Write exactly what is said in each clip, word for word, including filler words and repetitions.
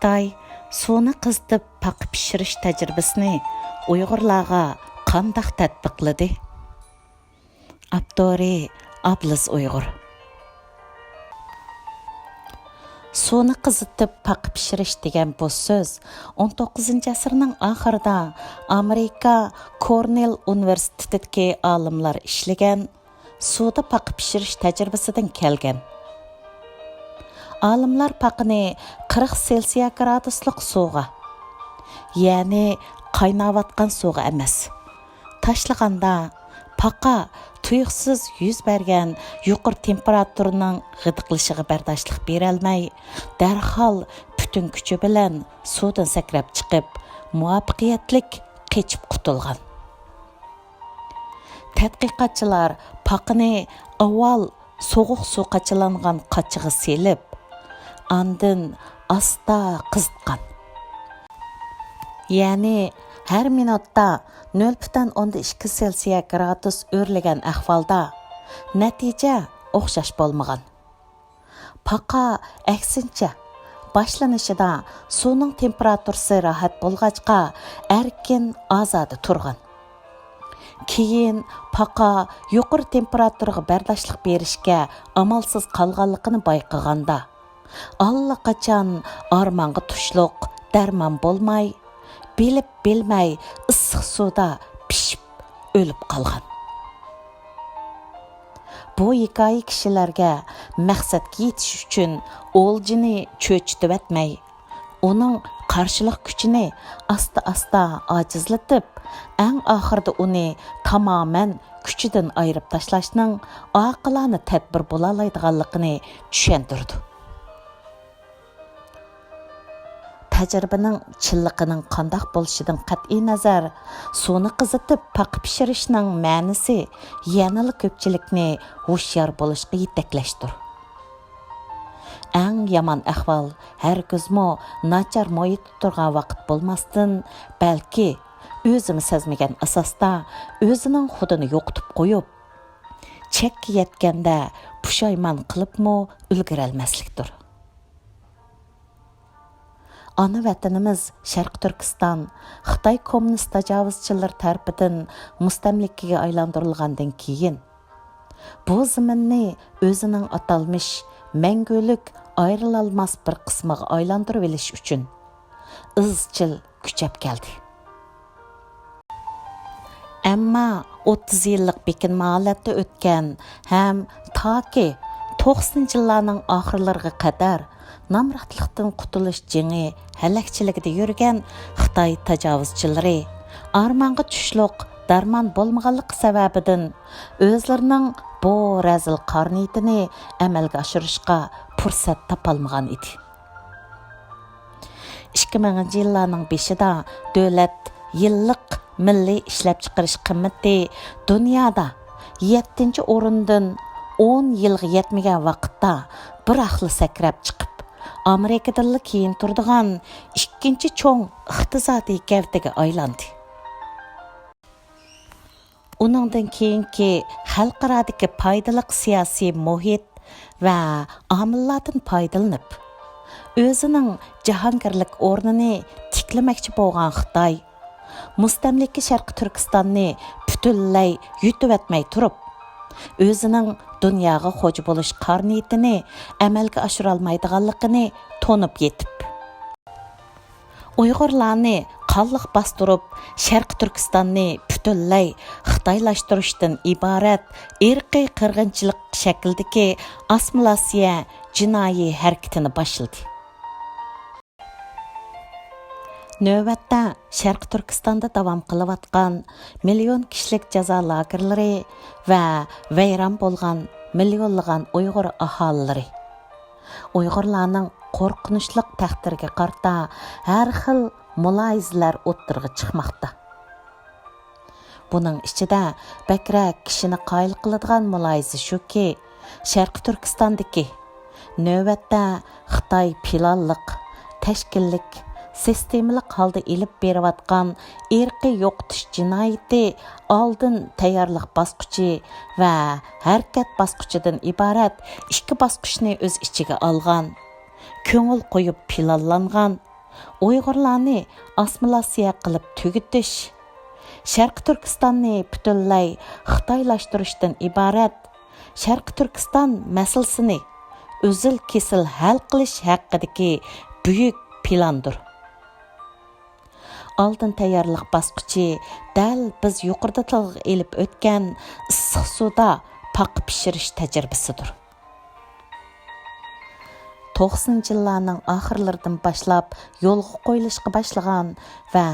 خىتاي سۇنى قىزىتىپ پاقا پىشۇرۇش تەجرىبىسىنى ئۇيغۇرلارغا قانداق تەتبىقلىدى؟ ئاپتورى: ئابلىز ئۇيغۇر. سۇنى قىزىتىپ پاقا پىشۇرۇش دېگەن بۇ سۆز ئون توققۇزىنچى ئەسىرنىڭ ئاخىرىدا ئامېرىكا كورنېل ئۇنىۋېرسىتېتىدىكى ئالىملار ئىشلىگەن سۇدا پاقا پىشۇرۇش تەجرىبىسىدىن كەلگەن. ئالىملار پاقىنى قىرىق سېلسىيە گرادۇسلۇق سۇغا، يەنى قايناۋاتقان سۇغا ئەمەس، تاشلىغاندا، پاقا تۇيۇقسىز يۈز بەرگەن يۇقىرى تېمپېراتۇرىنىڭ غىدىقلىشىغا بەرداشلىق بېرەلمەي، دەرھال پۈتۈن كۈچى بىلەن سۇدىن سەكرەپ چىقىپ، مۇۋەپپەقىيەتلىك قېچىپ قۇتۇلغان. تەتقىقاتچىلار پاقىنى ئاۋۋال سوغۇق سۇ قاچىلانغان قاچىغا سېلىپ، ئاندىن ئاستا قىزىتقان. يەنى ھەر مىنۇتتا نۆل پۈتۈن ئوندىن ئىككى سېلسىيە گرادۇس ئۆرلىگەن ئەھۋالدا نەتىجە ئوخشاش بولمىغان. پاقا، ئەكسىنچە، باشلىنىشىدا سۇنىڭ تېمپېراتۇرىسى راھەت بولغاچقا، ئەركىن، ئازادە تۇرغان. كېيىن پاقا يۇقىرى تېمپېراتۇرىغا بەرداشلىق بېرىشكە ئامالسىز قالغانلىقىنى بايقىغاندا، ئاللىقاچان ئارمانغا تۇشلۇق دەرمان بولماي، بىلىپ بىلمەي ئىسسىق سۇدا پىشىپ ئۆلۈپ قالغان. بۇ ھېكايە كىشىلەرگە مەقسەتكە يېتىش ئۈچۈن ئولجىنى چۆچۈتۈۋەتمەي، ئۇنىڭ قارشىلىق كۈچىنى ئاستا-ئاستا ئاجىزلىتىپ، ئەڭ ئاخىرىدا ئۇنى تامامەن كۈچىدىن ئايرىپ تاشلاشنىڭ ئاقىلانە تەدبىر بولالايدىغانلىقىنى چۈشەندۈرىدۇ. تەجرىبىنىڭ چىنلىقىنىڭ قانداق بولۇشىدىن قەتئىينەزەر، سۇنى قىزىتىپ پاقا پىشۇرۇشنىڭ مەنىسى يەنىلا كۆپچىلىكنى ھوشيار بولۇشقا يېتەكلەشتۇر. ئەڭ يامان ئەھۋال ھەرگىزمۇ ناچار مۇھىتتا تۇرغان ۋاقىت بولماستىن، بەلكى ئۆزىمۇ سەزمىگەن ئاساستا ئۆزىنىڭ خۇدىنى يوقىتىپ قويۇپ، چەككە يەتكەندە پۇشايمان قىلىپمۇ ئۈلگۈرەلمەسلىكتۇر. ئانا ۋەتىنىمىز شەرقىي تۈركىستان خىتاي كوممۇنىست تاجاۋۇزچىلىرى تەرىپىدىن مۇستەملىكىگە ئايلاندۇرۇلغاندىن كېيىن، بۇ زېمىننى ئۆزىنىڭ ئاتالمىش مەڭگۈلۈك ئايرىلالماس بىر قىسمىغا ئايلاندۇرۇۋېلىش ئۈچۈن ئىزچىل كۈچەپ كەلدى. ئەمما ئوتتۇز يىللىق بېكىنمە ھالەتتە ئۆتكەن ھەم تاكى توقسىنىنچى يىللارنىڭ ئاخىرلىرىغا قەدەر نامراتلىقتىن قۇتۇلۇش جېڭى ھەلەكچىلىكىدە يۈرگەن خىتاي تاجاۋۇزچىلىرى ئارمانغا چۈشلۈق دەرمان بولمىغانلىقى سەۋەبىدىن ئۆزلىرىنىڭ بۇ رەزىل قارا نىيىتىنى ئەمەلگە ئاشۇرۇشقا پۇرسەت تاپالمىغان ئىدى. ئىككى مىڭىنچى يىللارنىڭ بېشىدا دۆلەت يىللىق مىللىي ئىشلەپچىقىرىش قىممىتى دۇنيادا يەتتىنچى ئورۇندىن ئون يىلغا يەتمىگەن ۋاقىتتا بىراقلا سەكرەپ چىقىپ، ئامېرىكىدىنلا كېيىن تۇرىدىغان ئىككىنچى چوڭ ئىقتىسادىي گەۋدىگە ئايلاندى. ئۇنىڭدىن كېيىنكى خەلقئارادىكى پايدىلىق سىياسىي مۇھىت ۋە ئامىللاردىن پايدىلىنىپ، ئۆزىنىڭ جاھانگىرلىك ئورنىنى تىكلىمەكچى بولغان خىتاي، مۇستەملىكە شەرقىي تۈركىستاننى پۈتۈنلەي يۇتۇۋەتمەي تۇرۇپ، ئۆزىنىڭ دۇنياغا خوجا بولۇش قارا نىيىتىنى ئەمەلگە ئاشۇرالمايدىغانلىقىنى تونۇپ يېتىپ، ئۇيغۇرلارنى قانلىق باستۇرۇپ، شەرقىي تۈركىستاننى پۈتۈنلەي خىتايلاشتۇرۇشتىن ئىبارەت ئىرقىي قىرغىنچىلىق شەكلىدىكى ئاسسىمىلياتسىيە جىنايى ھەرىكىتىنى باشلىدى. نۆۋەتتە شەرقىي تۈركىستاندا داۋام قىلىۋاتقان مىليون كىشىلىك جازا لاگېرلىرى ۋە ۋەيران بولغان مىليونلىغان ئۇيغۇر ئاھالىلىرى، ئۇيغۇرلارنىڭ قورقۇنچلۇق تەقدىرىگە قارىتا ھەر خىل مۇلاھىزىلەر ئوتتۇرىغا چىقماقتا. بۇنىڭ ئىچىدە بەكرەك كىشىنى قايىل قىلىدىغان مۇلاھىزە شۇكى، شەرقىي تۈركىستاندىكى، نۆۋەتتە خىتاي پىلانلىق، تەشكىللىك، سىستېمىلىق ھالدا ئېلىپ بېرىۋاتقان ئىرقىي يوقىتىش جىنايىتى ئالدىن تەييارلىق باسقۇچى ۋە ھەرىكەت باسقۇچىدىن ئىبارەت ئىككى باسقۇچنى ئۆز ئىچىگە ئالغان، كۆڭۈل قويۇپ پىلانلانغان، ئۇيغۇرلارنى ئاسسىمىلياتسىيە قىلىپ تۈگىتىش، شەرقىي تۈركىستاننى پۈتۈنلەي خىتايلاشتۇرۇشتىن ئىبارەت شەرقىي تۈركىستان مەسىلىسىنى ئۈزۈل-كېسىل ھەل قىلىش ھەققىدىكى بۈيۈك پىلاندۇر. ئالدىن تەييارلىق باسقۇچى دەل بىز يۇقىرىدا تىلغا ئېلىپ ئۆتكەن ئىسسىق سۇدا پاقا پىشۇرۇش تەجرىبىسىدۇر. توقسىنىنچى يىللارنىڭ ئاخىرلىرىدىن باشلاپ يولغا قويۇلۇشقا باشلىغان ۋە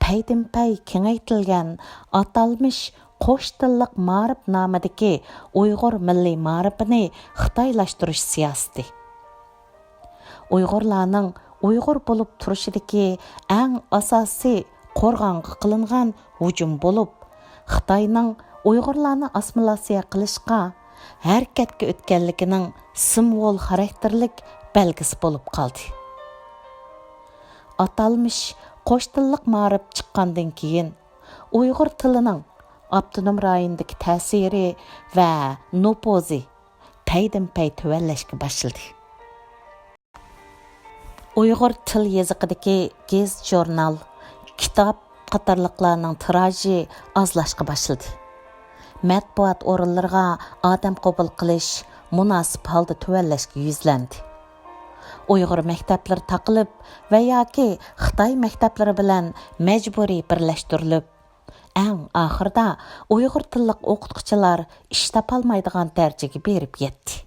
پەيدىنپەي كېڭەيتىلگەن ئاتالمىش قوش تىللىق مائارىپ نامىدىكى ئۇيغۇر مىللىي مائارىپىنى خىتايلاشتۇرۇش سىياسىتى. ئۇيغۇرلارنىڭ ئۇيغۇر بولۇپ تۇرۇشىدىكى ئەڭ ئاساسىي قورغانغا قىلىنغان ھۇجۇم بولۇپ، خىتاينىڭ ئۇيغۇرلارنى ئاسسىمىلياتسىيە قىلىشقا ھەرىكەتكە ئۆتكەنلىكىنىڭ سىمۋول خاراكتېرلىك بەلگىسى بولۇپ قالدى. ئاتالمىش قوش تىللىق مائارىپ چىققاندىن كېيىن، ئۇيغۇر تىلىنىڭ ئاپتونوم رايوندىكى تەسىرى ۋە نوپۇزى پەيدىنپەي تۆۋەنلەشكە باشلىدى. ئۇيغۇر تىل يېزىقىدىكى گېزىت-ژۇرنال، كىتاب قاتارلىقلارنىڭ تىراژى ئازلاشقا باشلىدى. مەتبۇئات ئورۇنلىرىغا ئادەم قوبۇل قىلىش مۇناسىپ ھالدا تۆۋەنلەشكە يۈزلەندى. ئۇيغۇر مەكتەپلىرى تاقىلىپ ۋە ياكى خىتاي مەكتەپلىرى بىلەن مەجبۇرىي بىرلەشتۈرۈلۈپ، ئەڭ ئاخىرىدا ئۇيغۇر تىللىق ئوقۇتقۇچىلار ئىش تاپالمايدىغان دەرىجىگە بېرىپ يەتتى.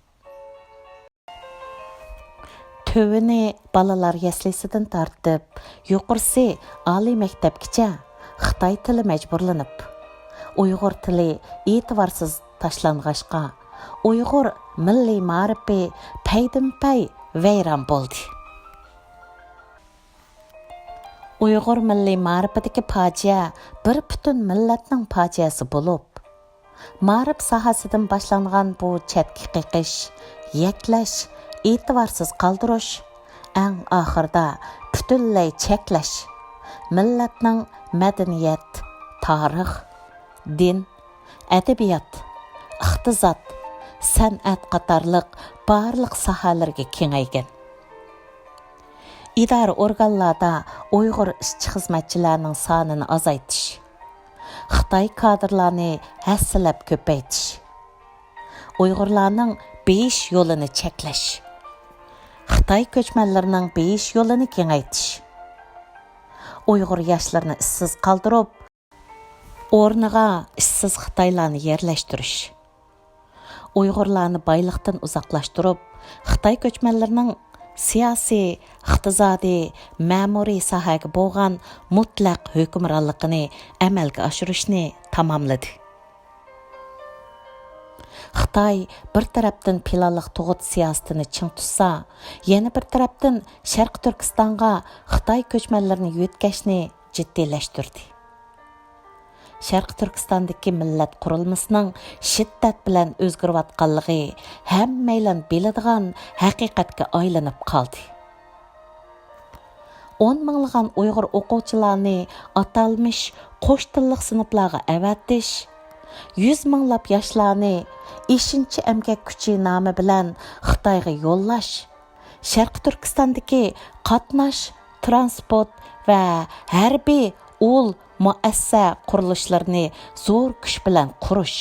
تۆۋىنى بالىلار يەسلىسىدىن تارتىپ، يۇقىرىسى ئالىي مەكتەپكىچە خىتاي تىلى مەجبۇرلىنىپ، ئۇيغۇر تىلى ئېتىبارسىز تاشلانغاچقا، ئۇيغۇر مىللىي مائارىپى پەيدىنپەي ۋەيران بولدى. ئۇيغۇر مىللىي مائارىپىدىكى پاجىئە بىر پۈتۈن مىللەتنىڭ پاجىئەسى بولۇپ، مائارىپ ساھەسىدىن باشلانغان بۇ چەتكە قېقىش، يەكلەش، ئېتىبارسىز قالدۇرۇش، ئەڭ ئاخىرىدا پۈتۈنلەي چەكلەش مىللەتنىڭ مەدەنىيەت، تارىخ، دىن، ئەدەبىيات، ئىقتىساد، سەنئەت قاتارلىق بارلىق ساھەلەرگە كېڭەيگەن. ئىدارە ئورگانلاردا ئۇيغۇر ئىشچى-خىزمەتچىلەرنىڭ سانىنى ئازايتىش، خىتاي كادىرلارنى ھەسسىلەپ كۆپەيتىش، ئۇيغۇرلارنىڭ بېيىش يولىنى چەكلەش، خىتاي كۆچمەنلىرىنىڭ بېيىش يولىنى كېڭەيتىش، ئۇيغۇر ياشلىرىنى ئىشسىز قالدۇرۇپ، ئورنىغا ئىشسىز خىتايلارنى يەرلەشتۈرۈش، ئۇيغۇرلارنى بايلىقتىن ئۇزاقلاشتۇرۇپ، خىتاي كۆچمەنلىرىنىڭ سىياسىي، ئىقتىسادىي، مەمۇرىي ساھەگە بولغان مۇتلەق ھۆكۈمرانلىقىنى ئەمەلگە ئاشۇرۇشنى تاماملىدى. خىتاي بىر تەرەپتىن پىلانلىق تۇغۇت سىياسىتىنى چىڭ تۇتسا، يەنە بىر تەرەپتىن شەرقىي تۈركىستانغا خىتاي كۆچمەنلىرىنى يۆتكەشنى جىددىيلەشتۈردى. شەرقىي تۈركىستاندىكى مىللەت قۇرۇلمىسىنىڭ شىددەت بىلەن ئۆزگىرىۋاتقانلىقى ھەممەيلەن بىلىدىغان ھەقىقەتكە ئايلىنىپ قالدى. ئون مىڭلىغان ئۇيغۇر ئوقۇغۇچىلارنى ئاتالمىش قوش تىللىق سىنىپلارغا ئەۋەتىش، يۈز مىڭلاپ ياشلارنى ئېشىنچا ئەمگەك كۈچى نامى بىلەن خىتايغا يوللاش، شەرقىي تۈركىستاندىكى قاتناش، تىرانسپورت ۋە ھەربىي ئۇل مۇئەسسە قۇرۇلۇشلىرىنى زور كۈچ بىلەن قۇرۇش،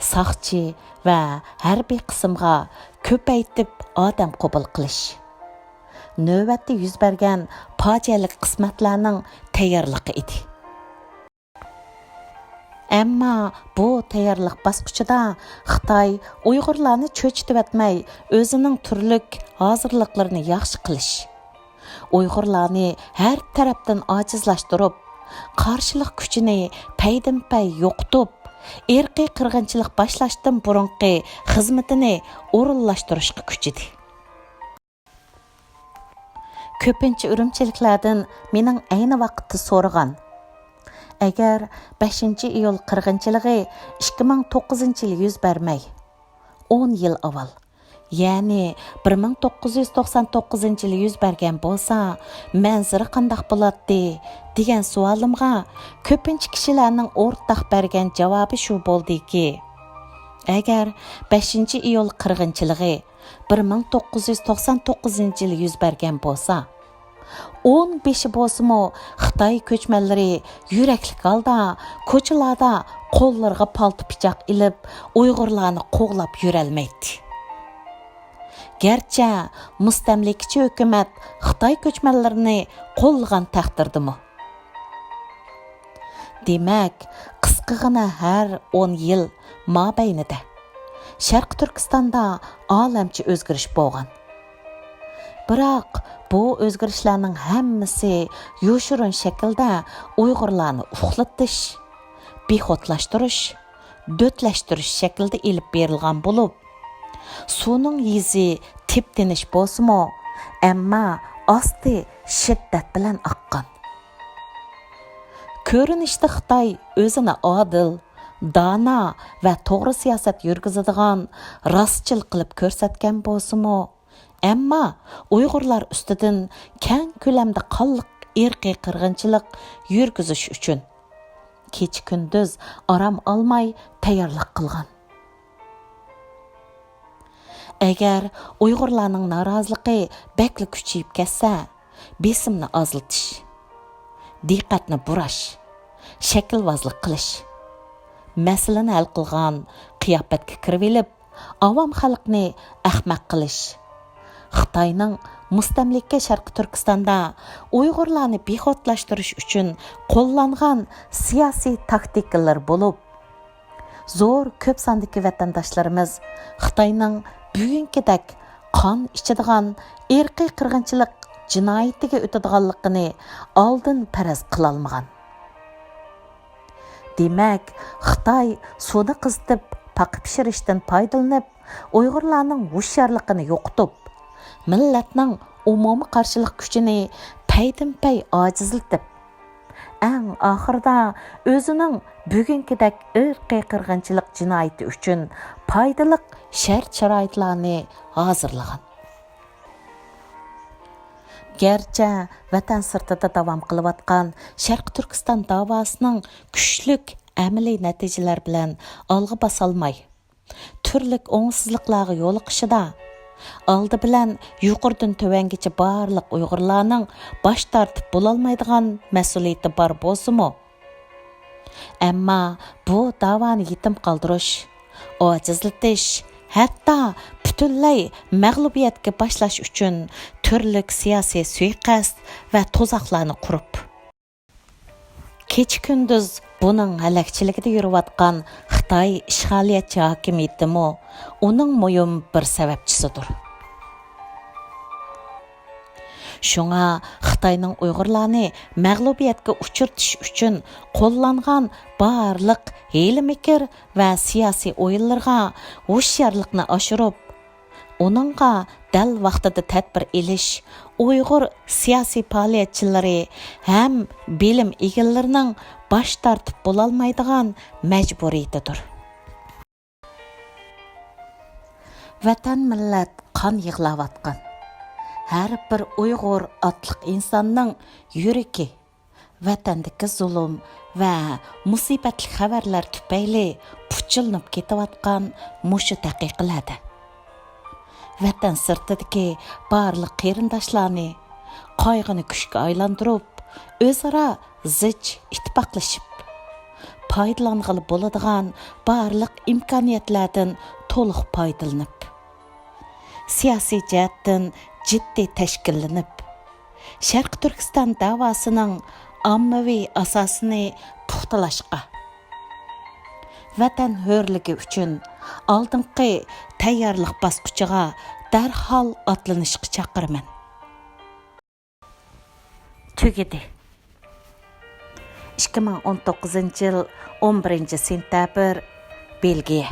ساقچى ۋە ھەربىي قىسىمغا كۆپەيتىپ ئادەم قوبۇل قىلىش، نۆۋەتتە يۈز بەرگەن پاجىئەلىك قىسمەتلەرنىڭ تەييارلىقى ئىدى. ئەمما بۇ تەييارلىق باسقۇچىدا خىتاي ئۇيغۇرلارنى چۆچۈتۈۋەتمەي، ئۆزىنىڭ تۈرلۈك ھازىرلىقلىرىنى ياخشى قىلىش، ئۇيغۇرلارنى ھەر تەرەپتىن ئاجىزلاشتۇرۇپ، قارشىلىق كۈچىنى پەيدىنپەي يوقىتىپ، ئىرقىي قىرغىنچىلىق باشلاشتىن بۇرۇنقى خىزمىتىنى ئورۇنلاشتۇرۇشقا كۈچىدى. كۆپىنچە ئۈرۈمچىلىكلەردىن مېنىڭ ئەينى ۋاقىتتا سورىغان، ئەگەر بەشىنچى ئىيۇل قىرغىنچىلىقى ئىككى مىڭ توققۇزىنچى يىل يۈز بەرمەي، ئون يىل ئاۋۋال، يەنى بىر مىڭ توققۇز يۈز توقسان توققۇزىنچى يىل يۈز بەرگەن بولسا، مەنزىرە قانداق بولاتتى؟ دېگەن سوئالىمغا كۆپىنچە كىشىلەرنىڭ ئورتاق بەرگەن جاۋابى شۇ بولدىكى، ئەگەر بەشىنچى ئىيۇل قىرغىنچىلىقى بىر مىڭ توققۇز يۈز توقسان توققۇزىنچى يىل يۈز بەرگەن بولسا، ئون بېشى بولسىمۇ خىتاي كۆچمەنلىرى يۈرەكلىك ھالدا كوچىلاردا قوللىرىغا پالتا پىچاق ئېلىپ، ئۇيغۇرلارنى قوغلاپ يۈرەلمەيتتى. گەرچە مۇستەملىكىچى ھۆكۈمەت خىتاي كۆچمەنلىرىنى قوللىغان تەقدىردىمۇ. دېمەك، قىسقىغىنە ھەر ئون يىل مابەينىدە شەرقىي تۈركىستاندا ئالەمچە ئۆزگىرىش بولغان. بىراق، بۇ ئۆزگىرىشلەرنىڭ ھەممىسى يوشۇرۇن شەكىلدە ئۇيغۇرلارنى ئۇخلىتىش، بىخۇدلاشتۇرۇش، دۆتلەشتۈرۈش شەكلىدە ئېلىپ بېرىلغان بولۇپ، سۇنىڭ يۈزى تىپتىنىش بولسىمۇ، ئەمما ئاستى شىددەت بىلەن ئاققان. كۆرۈنۈشتە خىتاي ئۆزىنى ئادىل، دانا ۋە توغرا سىياسەت يۈرگۈزىدىغان، راستچىل قىلىپ كۆرسەتكەن بولسىمۇ، ئەمما ئۇيغۇرلار ئۈستىدىن كەڭ كۆلەمدە قانلىق ئىرقىي قىرغىنچىلىق يۈرگۈزۈش ئۈچۈن كېچە-كۈندۈز ئارام ئالماي تەييارلىق قىلغان. ئەگەر ئۇيغۇرلارنىڭ نارازىلىقى بەكلا كۈچىيىپ كەتسە، بېسىمنى ئازلىتىش، دىققەتنى بۇراش، شەكىلۋازلىق قىلىش، مەسىلىنى ھەل قىلغان قىياپەتكە كىرىۋېلىپ، ئاۋام خەلقنى ئەخمەق قىلىش، خىتاينىڭ مۇستەملىكە شەرقىي تۈركىستاندا ئۇيغۇرلارنى بىخۇدلاشتۇرۇش ئۈچۈن قوللانغان سىياسىي تاكتىكىلىرى بولۇپ، زور كۆپ ساندىكى ۋەتەنداشلىرىمىز خىتاينىڭ بۈگۈنكىدەك قان ئىچىدىغان ئىرقىي قىرغىنچىلىق جىنايىتىگە ئۆتىدىغانلىقىنى ئالدىن پەرەز قىلالمىغان. دېمەك، خىتاي سۇنى قىزىتىپ پاقا پىشۇرۇشتىن پايدىلىنىپ، ئۇيغۇرلارنىڭ ھوشيارلىقىنى يوقىتىپ، مىللەتنىڭ ئومۇمىي قارشىلىق كۈچىنى پەيدىنپەي ئاجىزلىتىپ، ئەڭ ئاخىرىدا ئۆزىنىڭ بۈگۈنكىدەك ئىرقىي قىرغىنچىلىق جىنايىتى ئۈچۈن پايدىلىق شەرت-شارائىتلارنى ھازىرلىغان. گەرچە ۋەتەن سىرتىدا داۋام قىلىۋاتقان شەرقىي تۈركىستان داۋاسىنىڭ كۈچلۈك ئەمەلىي نەتىجىلەر بىلەن ئالغا باسالماي، تۈرلۈك ئوڭۇشسىزلىقلارغا يولۇقۇشىدا، ئالدى بىلەن يۇقىرىدىن تۆۋەنگىچە بارلىق ئۇيغۇرلارنىڭ باش تارتىپ بولالمايدىغان مەسئۇلىيىتى بار بولسىمۇ، ئەمما بۇ داۋانى يېتىم قالدۇرۇش، ئاجىزلىتىش، ھەتتا پۈتۈنلەي مەغلۇبىيەتكە باشلاش ئۈچۈن تۈرلۈك سىياسىي سۇيىقەست ۋە تۇزاقلارنى قۇرۇپ، كېچە-كۈندۈز بۇنىڭ ھەلەكچىلىكىدە يۈرۈۋاتقان خىتاي ئىشغالىيەتچى ھاكىمىيىتىمۇ ئۇنىڭ مۇھىم بىر سەۋەبچىسىدۇر. شۇڭا خىتاينىڭ ئۇيغۇرلارنى مەغلۇبىيەتكە ئۇچرىتىش ئۈچۈن قوللانغان بارلىق ھىيلە-مىكىر ۋە سىياسىي ئويۇنلىرىغا ھوشيارلىقنى ئاشۇرۇپ، ئۇنىڭغا دەل ۋاقتىدا تەدبىر ئېلىش ئۇيغۇر سىياسىي پائالىيەتچىلىرى ھەم بىلىم ئىگىلىرىنىڭ باش تارتىپ بولالمايدىغان مەجبۇرىيىتىدۇر. ۋەتەن، مىللەت قان يىغلاۋاتقان. ھەر بىر ئۇيغۇر ئاتلىق ئىنساننىڭ يۈرىكى ۋەتەندىكى زۇلۇم ۋە مۇسىبەتلىك خەۋەرلەر تۈپەيلى پۇچىلىنىپ كېتىۋاتقان مۇشۇ دەقىقىلەردە، ۋەتەن سىرتىدىكى بارلىق قېرىنداشلارنى قايغىنى كۈچكە ئايلاندۇرۇپ، ئۆزئارا زىچ ئىتتىپاقلىشىپ، پايدىلانغىلى بولىدىغان بارلىق ئىمكانىيەتلەردىن تولۇق پايدىلىنىپ، سىياسىي جەھەتتىن جىددىي تەشكىللىنىپ، شەرقىي تۈركىستان دەۋاسىنىڭ ئاممىۋى ئاساسىنى پۇختىلاشقا، ۋەتەن ھۆرلۈكى ئۈچۈن ئالدىنقى تەييارلىق باسقۇچىغا دەرھال ئاتلىنىشقا چاقىرىمەن. تۈگىدى. ئىككى مىڭ ئون توققۇزىنچى يىل ئون بىرىنچى سېنتەبىر، بېلگىيە.